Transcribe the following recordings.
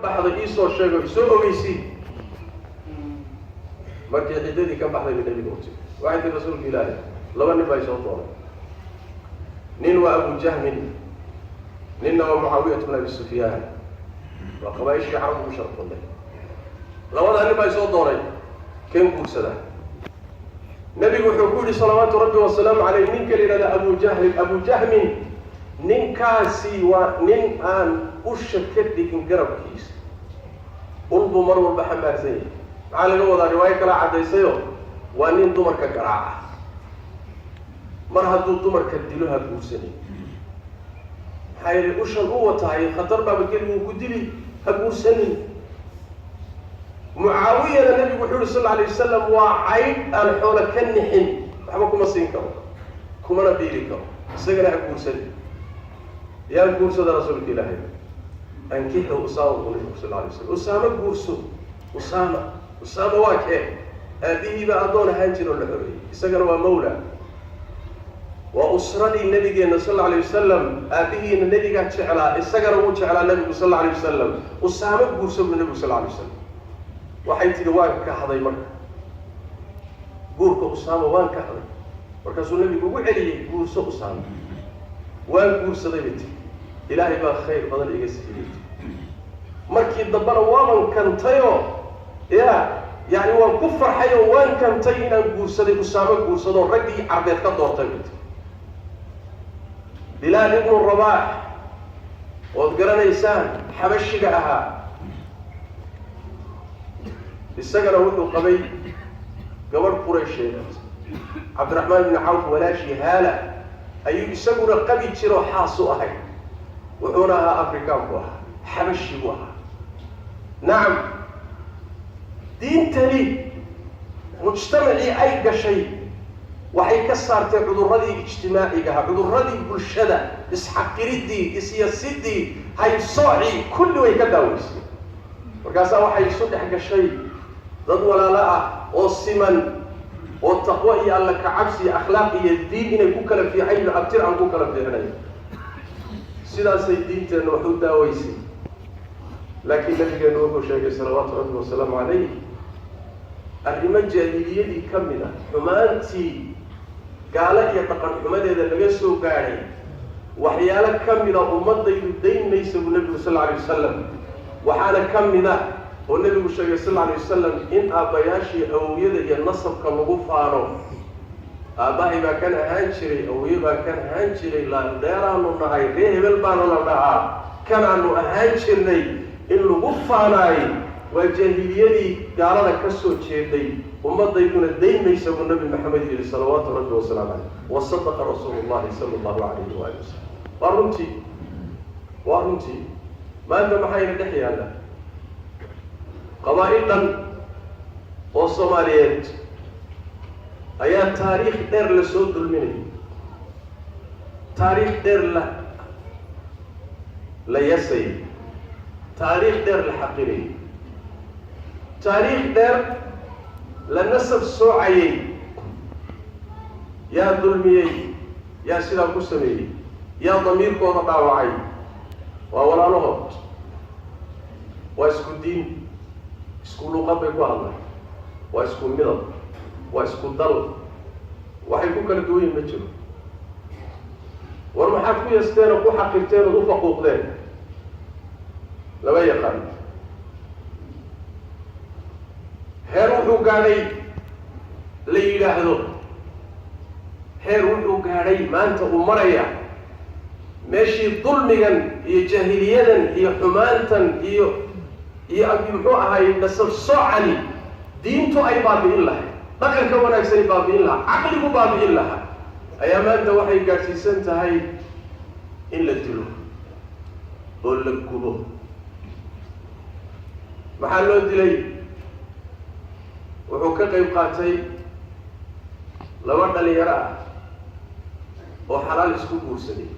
Baxdo iisoo sheego, isoo ogeysii. Markii ciddadii ka baxday bay nabiga u timi. Waxay tii, "Rasuulka Ilaahay, laba nin baa isoo doonay. Nin waa Abu Jahmin, ninna waa Mucaawiyat bn Abi Sufyaan, waa qabaaishii Carab ugu sharaf badnay. Labadaa nin baa isoo doonay, keen guursadaa?" Nabigu wuxuu ku yidhi, salawaatu Rabbi wasalaamu caleyh, ninka la yidhahda Abu Jahl, Abu Jahmin, ninkaasi waa nin aan usha ka dhigin garabkiisa, ul buu mar walba xambaarsan yahay. Maxaa laga wadaa? Riwaayo kalaa caddaysayo, waa nin dumarka garaaca. Mar hadduu dumarka dilo, ha guursanin. Maxaa yeelay, ushan u watahay khatar baaba geli, wuu ku dili, ha guursanin. Mucaawiyana nabigu wuxuu yihi, sal alla alay wasalam, waa caydh aan xoolo ka nixin, waxba kuma siin karo, kumana biili karo, isagana ha guursanin. Yaa guursada, Rasuulka Ilaahay? "Ankixu Usaama," buu nabigu sal alay slam. Usaama guurso. Usaama, Usaama waa kee? Aabihiibaa addoon ahaan jira oo la xoreeyey, isagana waa mawla, waa usradii nabigeenna sal alla alay wasalam. Aabihiina nebigaa jeclaa, isagana wuu jeclaa nabigu sal alla alay wasalam. Usaamo guurso, buu nabigu sal alay wasalam. Waxay tidhi, "Waan kahday marka guurka Usaama, waan kahday." Markaasuu nabigu ugu celiyey, "Guurso Usaama." "Waan guursaday," bay tiri, "Ilaahay baa khayr badan iga siiyey. Markii dambena waaban kantayoo ya yani waan ku farxay oo waan kantay inaan guursaday, Usaamo guursadoo raggii Carbeed ka doortay," bay tiri. Bilaal ibnu Rabaax ood garanaysaan, Xabashiga ahaa, isagana wuxuu qabay gabadh Quraysheed. Cabdiraxmaan ibni Cawf walaashii Haala ayuu isaguna qabi jiroo xaas u ahay. Wuxuuna ahaa Afrikaan buu ahaa, Xabashi buu ahaa. Nacam, diintani mujtamacii ay gashay waxay ka saartay cudurradii ijtimaaciga ahaa, cudurradii bulshada, isxaqiridii, isyasidii, haybsoocii, kulli way ka daaweysay. Markaasaa waxay isu dhex gashay dad walaalo ah oo siman oo taqwo iyo Alla kacabsi iyo akhlaaq iyo diin inay ku kala fiican yihin, abtir aan ku kala fiicnay. Sidaasay diinteenna wax u daaweysay. Laakiin nabigeenu wuxuu sheegay, salawaatu Rabbi wasalaamu calayh, arrimo jaahiliyadii ka mid ah, xumaantii gaalo iyo dhaqan xumadeeda laga soo gaadhay waxyaalo ka mida ummadaydu dayn maysa, buu nabigu sal alay wasalam. Waxaana ka mid ah oo nabigu sheegay, sal alay wasalam, in aabbayaashii awowyada iyo nasabka lagu faano. Aabbahay baa kan ahaan jiray, awowye baa kan ahaan jiray, laandheeraanu nahay, ree hebel baana la dhahaa, kanaanu ahaan jirnay, in lagu faanaay waa jaahiliyadii gaalada ka soo jeeday, ummadayduna dayn maysa, buu Nabi Maxamed yihi, salawaatu Rabbi wasalaamu caleyh. Wasadaqa rasuulu llahi sala allahu alayhi waali wasalam. Waa runtii, waa runtii. Maanta maxayna dhex yaalla? Qabaa'il dhan oo Soomaaliyeed ayaa taariikh dheer la soo dulminayay, taariikh dheer la yasayay, taariikh dheer la xaqirayay, taariikh dheer la nasab soocayay. Yaa dulmiyey? Yaa sidaa ku sameeyey? Yaa damiirkooda dhaawacay? Waa walaalahood, waa isku diin, isku luqad bay ku hadlaan, waa isku midab, waa isku dal. Waxay ku kala duwan yihin ma jiro. War maxaad ku yasteen oo ku xaqirteen ood u faquuqdeen? Lama yaqaan. Heer wuxuu gaadhay la yidhaahdo, heer wuxuu gaadhay maanta uu maraya meeshii dulmigan iyo jaahiliyadan iyo xumaantan iyo muxuu ahay nasab soocani diintu ay baabi'in lahayd, dhaqanka wanaagsani baabi'in lahaa, caqligu baabi'in lahaa, ayaa maanta waxay gaadhsiisan tahay in la dilo oo la gubo. Maxaa loo dilay? Wuxuu ka qayb qaatay laba dhalinyaro ah oo xalaal isku guursaday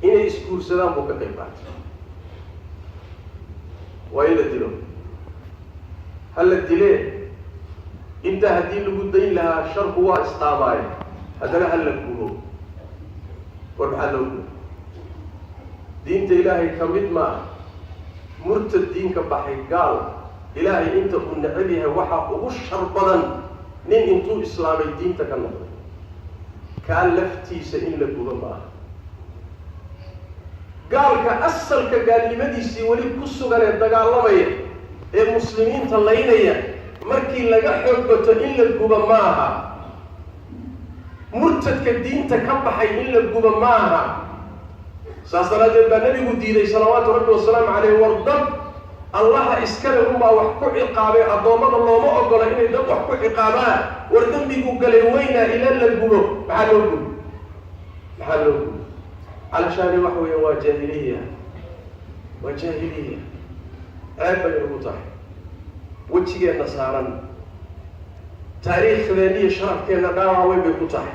inay isguursadaan buu ka qayb qaatay. Waa in la dilo. Ha la dilee, intaa haddii lagu dayn lahaa sharku waa isdaamaaye, haddana ha la gubo. War maxaa loo gubo? Diinta Ilaahay ka mid ma ah. Murtad diinka baxay, gaal, Ilaahay inta uu necab yahay waxaa ugu shar badan nin intuu islaamay diinta ka noqday. Kaa laftiisa in la gubo ma aha. Gaalka asalka gaalnimadiisii weli ku sugan ee dagaalamaya ee muslimiinta laynaya, markii laga xoog bato in la gubo ma aha. Murtadka diinta ka baxay in la gubo ma aha. Saas daraaddeed baa Nebigu diiday, salawaatu Rabbi wasalaamu caleyh. War dad Allaha iskale unbaa wax ku ciqaabay, addoommada looma ogola inay dad wax ku ciqaabaan. War dembiguu galay weynaa ila la gubo. Maxaa loo gubo? Maxaa loo gubo? Calashaani waxa weya waa jaahiliya, waa jaahiliya. Ceeb bay ugu tahay wejigeenna saaran, taariikhdeenna iyo sharafkeenna dhaawac weyn bay ku tahay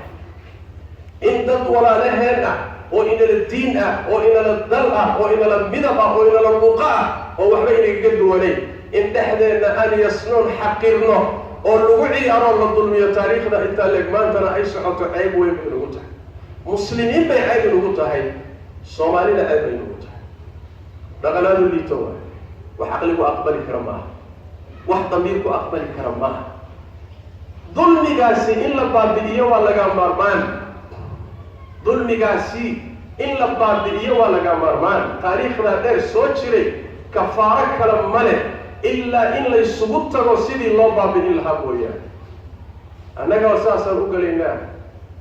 in dad walaalaheen ah oo inala diin ah oo inala dal ah oo inala midab ah oo inala luqa ah oo waxba inagaga duwanayn, in dhexdeenna aan yasnoon xaqirno oo lagu ciyaaroo la dulmiyo taariikhda intaa leeg maantana ay socoto. Ceeb weyn bay inugu tahay, muslimiin bay ceeb inugu tahay, Soomaalina ceeb bay inugu tahay. Dhaqanaadu liito waay. Wax caqligu aqbali kara maaha, wax damiirku aqbali kara maaha. Dulmigaasi in la baabi'iyo waa laga maarmaan. Dulmigaasi in la baabi'iyo waa laga maarmaan. Taariikhdaa dheer soo jiray kafaaro kale ma leh ilaa in laysugu tago sidii loo baabi'in lahaa mooyaane. Annaga saasaan u galaynaa,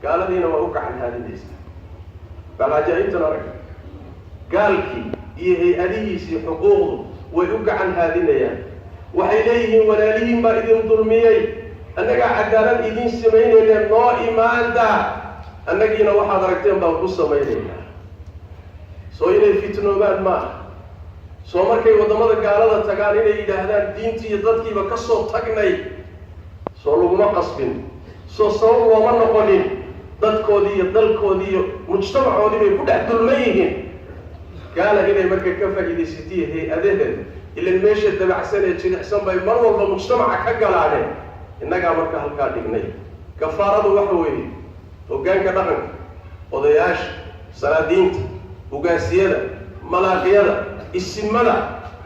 gaaladiina waa u gacan haadinaysaa. Bal cajaa'ibtan arag, gaalkii iyo hay-adihiisii xuquuqdu way u gacan haadinayaan. Waxay leeyihiin, walaalihiin baa idin dulmiyey, annagaa cadaalad idiin samaynayna, noo imaada. Annagiina waxaad aragteen baan ku samaynaynaa. Soo inay fitnoobaan ma aha? Soo markay waddamada gaalada tagaan inay yidhaahdaan diintii iyo dadkiiba ka soo tagnay, soo laguma qasbin? Soo sabab looma noqonin? Dadkoodii iyo dalkoodii iyo mujtamacoodii bay ku dhex dulman yihiin. Gaala inay marka ka faa'iidaysatiyo hay-adaheeda, ilan meesha dabacsan ee jilicsan bay mar walba mujtamaca ka galaaneen. Innagaa marka halkaa dhignay. Kafaaradu waxa weeye hoggaanka dhaqanka, odayaasha, salaadiinta, ugaasiyada, malaaqiyada, isimada,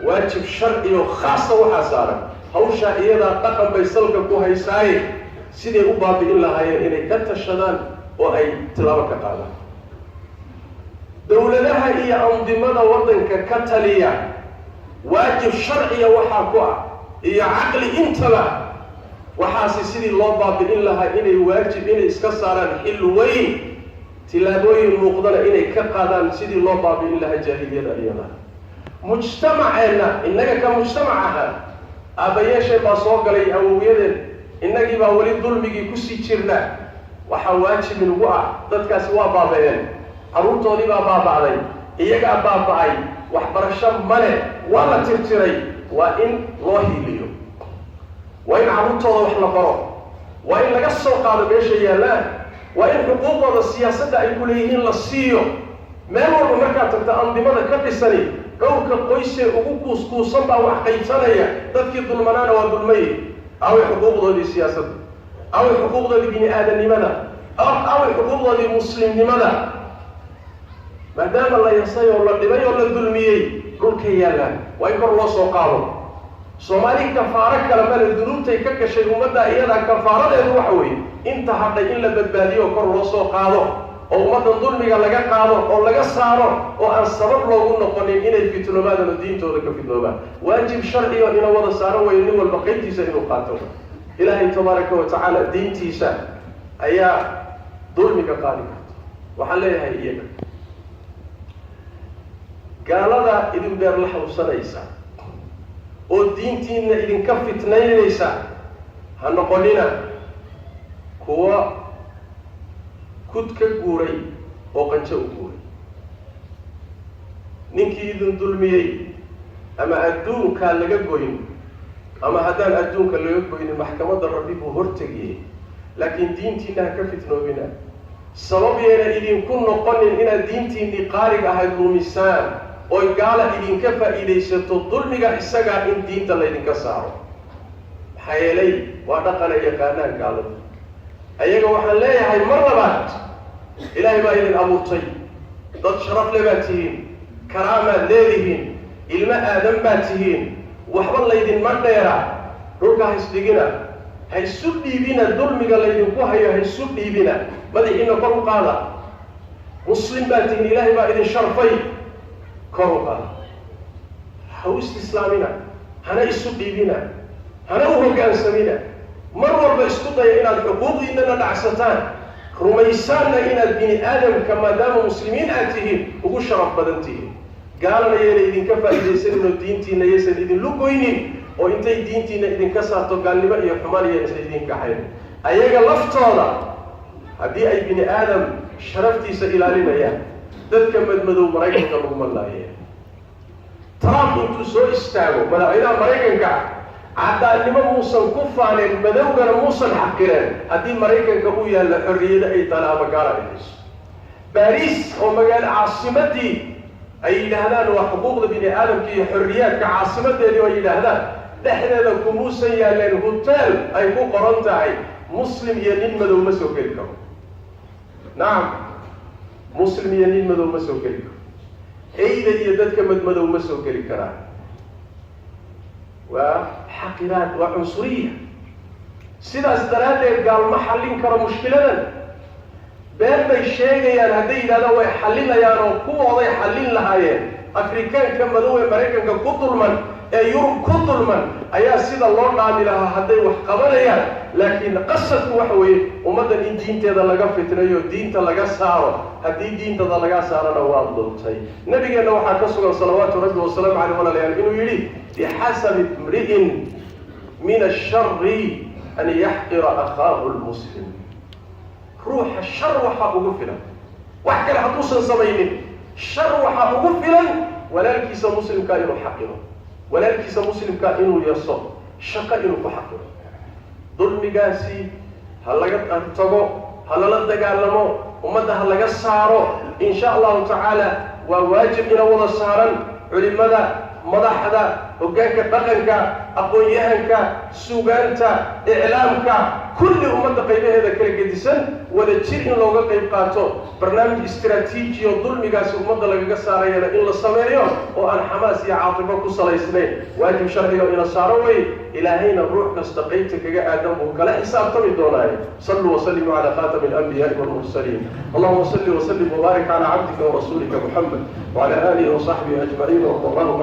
waajib sharci oo khaasa waxaa saaran hawshaa iyadaa. Dhaqan bay salka ku haysaaye, siday u baabi'in lahaayeen inay ka tashadaan oo ay tilaabo ka qaadaan. Dowladaha iyo andimada waddanka ka taliya waajib sharciya waxaa ku ah iyo caqli intaba waxaasi sidii loo baabi'in lahaa inay waajib inay iska saaraan xil weyn, tilaabooyin muuqdana inay ka qaadaan sidii loo baabi'in lahaa jaahiliyada iyada. Mujtamaceenna, innaga ka mujtamac ahaan, aabbayeesheen baa soo galay, awowyadeen, innagii baa weli dulmigii kusii jirna. Waxaa waajib inagu ah, dadkaasi waa baaba'een, carruurtoodii baa baaba'day, iyagaa baaba'ay, waxbarasho male, waa la tirtiray. Waa in loo hiiliyo, waa in carruurtooda wax la baro, waa in laga soo qaado meesha yaallaan, waa in xuquuqdooda siyaasadda ay ku leeyihiin la siiyo. Meel walba markaad tagto, andimada ka dhisani, dhowrka qoysee ugu kuuskuusan baa wax qaybsanaya, dadkii dulmanaana waa dulmay. Away xuquuqdoodii siyaasadda? Away xuquuqdoodii bini aadanimada? Away xuquuqdoodii muslimnimada? Maadaama la yasay oo la dhibay oo la dulmiyey, dhulka yaallaan waa in kor loo soo qaado. Soomaali kafaaro kale male, dunuubtay ka gashay ummadda iyadaa. Kafaaradeedu waxa weeye inta hadhay in la badbaadiyo oo kor loo soo qaado oo ummadda dulmiga laga qaado oo laga saaro oo aan sabab loogu noqonin inay fitnoobaan oo diintooda ka fitnoobaan. Waajib sharci oo ina wada saaran wayo, nin walba qaybtiisa inuu qaato. Ilaahay tabaaraka wa tacaala diintiisa ayaa dulmiga qaadi karta. Waxaan leeyahay iyaga, gaalada idin beer la xawsanaysa oo diintiina idinka fitnaynaysa, ha noqonina kuwa kud ka guuray oo qanjo u guuray. Ninkii idin dulmiyey, ama adduunkaa laga goyn ama haddaan adduunka laga goynin, maxkamadda Rabbi buu hortegiyey. Laakiin diintiina ha ka fitnoobina. Sabab yeena idinku noqonin inaad diintiinnii qaaliga ahayd lumisaan oy gaala idinka faa'iidaysato dulmiga isagaa in diinta laydinka saaro. Maxaa yeelay waa dhaqana yaqaanaan gaaladu. Ayaga waxaan leeyahay mar labaad, Ilaahay baa idin abuurtay, dad sharaf le baad tihiin, karaamaad leedihiin. Ilmo aadan baa tihiin, waxba laydinma dheera. Dhulka ha isdhigina, ha isu dhiibina dulmiga laydinku hayo, ha isu dhiibina. Madaxiina kor u qaada. Muslim baa tihiin, Ilaahay baa idin sharfay. Kor u qaada, ha u istislaamina, hana isu dhiibina, hana u hoggaansamina. Mar walba isku daya inaad xuquuqdiinana dhacsataan, rumaysaanna inaad bini aadamka, maadaama muslimiin aad tihiin, ugu sharaf badan tihiin. Gaalana yayna idinka faa'iidaysanin oo diintiina yaysan idin lugoynin, oo intay diintiina idinka saarto gaalnimo iyo xumaan yaysan idin kaxayn. Ayaga laftooda haddii ay bini aadam sharaftiisa ilaalinayaan, dadka madmadow Maraykanka laguma laayeen. Trump intuu soo istaago, madaxweynaha Maraykanka, caddaannimo muusan ku faaneen, madowgana muusan xaqireen, haddii Maraykanka u yaallo xorriyada ay taala ama gaala ay hayso. Baariis oo magaalo caasimadii ay yidhaahdaan waa xuquuqda bini aadamka iyo xorriyaadka caasimadeedii ay yidhaahdaan, dhexdeeda kumuusan yaalleen hotel ay ku qoran tahay "Muslim iyo nin madow ma soo geli karo". Nacam, muslim iyo nin madow ma soo geli karo, eyda iyo dadka madmadow ma soo geli karaan. Waa xaqiraad, waa cunsuriya. Sidaas daraaddeed gaal ma xallin karo mushkiladan. Been bay sheegayaan hadday yidhahdaan way xallinayaan, oo kuwooday xallin lahaayeen. Afrikaanka madow ee Maraykanka ku dulman, ee Yurub ku dulman, ayaa sida loo dhaami lahaa hadday wax qabanayaan. Laakiin qasadku waxa weeye ummaddan in diinteeda laga fitnayo, diinta laga saaro. Haddii diintada laga saarana, waad luntay. Nabigeenna waxaa ka sugan, salawaatu rabbi wasalaamu caleyh, walaalayaal, inuu yidhi: "Bixasabi imri'in min ashari an yaxqira akhaahu lmuslim." Ruuxa shar waxaa ugu filan, wax kale hadduusan samaynin, shar waxaa ugu filan walaalkiisa muslimkaa inuu xaqiro, walaalkiisa muslimkaa inuu yaso, shaqo inuu ku xaqiro. Dulmigaasi ha laga tago, ha lala dagaalamo, ummadda ha laga saaro, in sha Allahu tacaala. Waa waajib ina wada saaran culimada, madaxda, hoggaanka dhaqanka, aqoon-yahanka, sugaanta, iclaamka, kulli ummadda qaybaheeda kala gedisan, wada jir in looga qayb qaato barnaamij istraatiiji oo dulmigaasi ummadda lagaga saarayana in la sameeyo, oo aan xamaas iyo caatifo ku salaysnayn. Waajib sharciga ina saaro wey. Ilaahayna ruux kasta qaybta kaga aadan buu kala xisaabtami doonaaye. Saluu wasalimuu cala khatami alanbiyaai walmursaliin. Allahuma salli wasalim wbaarik cala cabdika warasuulika Muxamed wcala aalihi wasaxbihi ajmaciin, warda allahu.